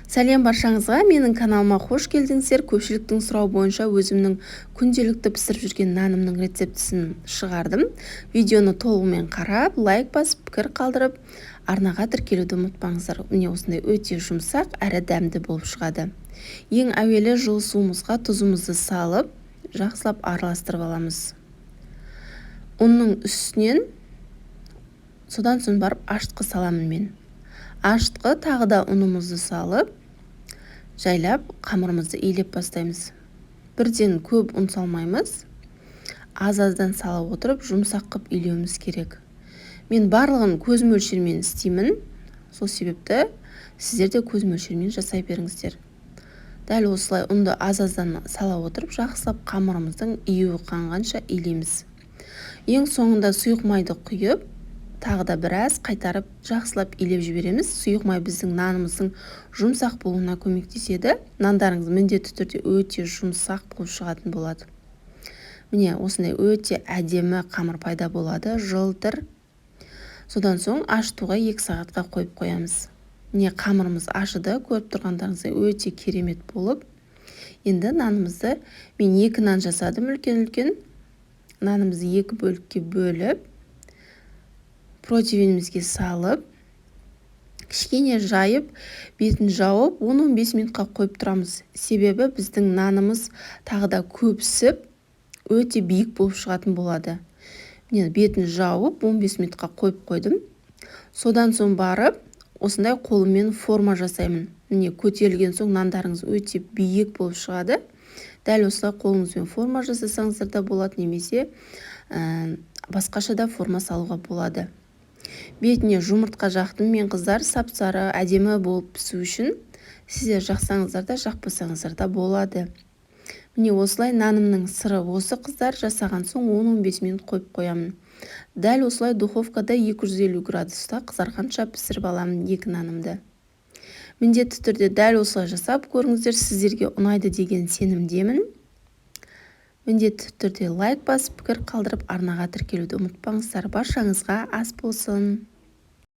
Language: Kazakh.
Сәлем баршаңызға! Менің каналыма қош келдіңіздер! Көпшіліктің сұрауы бойынша өзімнің күнделікті пісіріп жүрген нанымның рецептісін шығардым. Видеоны толығымен қарап, лайк басып, пікір қалдырып, арнаға тіркелуді ұмытпаңыздар. Міне, осындай өте жұмсақ әрі дәмді болып шығады. Ең әуелі жылы суымызға тұзымызды салып, жақсылап араластырып аламыз. Ұнның үстінен содан соң барып ашытқы саламын мен. Ашытқы, тағы да ұнымызды салып, жайлап қамырымызды илеп бастаймыз. Бірден көп ұн салмаймыз, аз-аздан сала отырып, жұмсақ қып илеуіміз керек. Мен барлығын көз мөлшерімен істеймін, сол себепті сіздер де көз мөлшерімен жасай беріңіздер. Дәл осылай ұнды аз-аздан сала отырып, жақсылап қамырымыздың июі қанғанша илейміз. Ең соңында сұйық майды құйып, тағы да біраз қайтарып, жақсылап илеп жібереміз. Сұйық май біздің нанымыздың жұмсақ болуына көмектеседі. Нандарыңыз міндетті түрде өте жұмсақ болып шығатын болады. Міне, осындай өте әдемі қамыр пайда болады, жылтыр. Содан соң ашытуға 2 сағатқа қойып қоямыз. Міне, қамырымыз ашыды, көріп тұрғандарыңыздай, өте керемет болып. Енді нанымызды, мен екі нан жасадым үлкен үлкен нанымызды екі бөлікке бөліп, противенімізге салып, кішкене жайып, бетін жауып, 10-15 минутқа қойып тұрамыз. Себебі біздің нанымыз тағы да көп пісіп, өте биік болып шығатын болады. Міне, бетін жауып, 15 минутқа қойып қойдым. Содан соң барып осындай қолыммен форма жасаймын. Міне, көтерілген соң нандарыңыз өте биік болып шығады. Дәл осылай қолыңызбен форма жасасаңыздар да болады немесе басқаша да форма салуға болады. Бетіне жұмыртқа жақтым мен, қыздар, сап сары әдемі болып пісу үшін. Сіздер жақсаңыздар да, жақпасаңыздар да болады. Міне, осылай нанымның сыры осы, қыздар. Жасаған соң 10-15 минут қойып қоямын. Дәл осылай духовкада 250 градуста қызарғанша пісіріп аламын екі нанымды. Міндетті түрде дәл осылай жасап көріңіздер, сіздерге ұнайды деген сенімдемін. Міндетті түрде лайк басып, пікір қалдырып, арнаға тіркелуді ұмытпаңыздар. Баршаңызға ас болсын!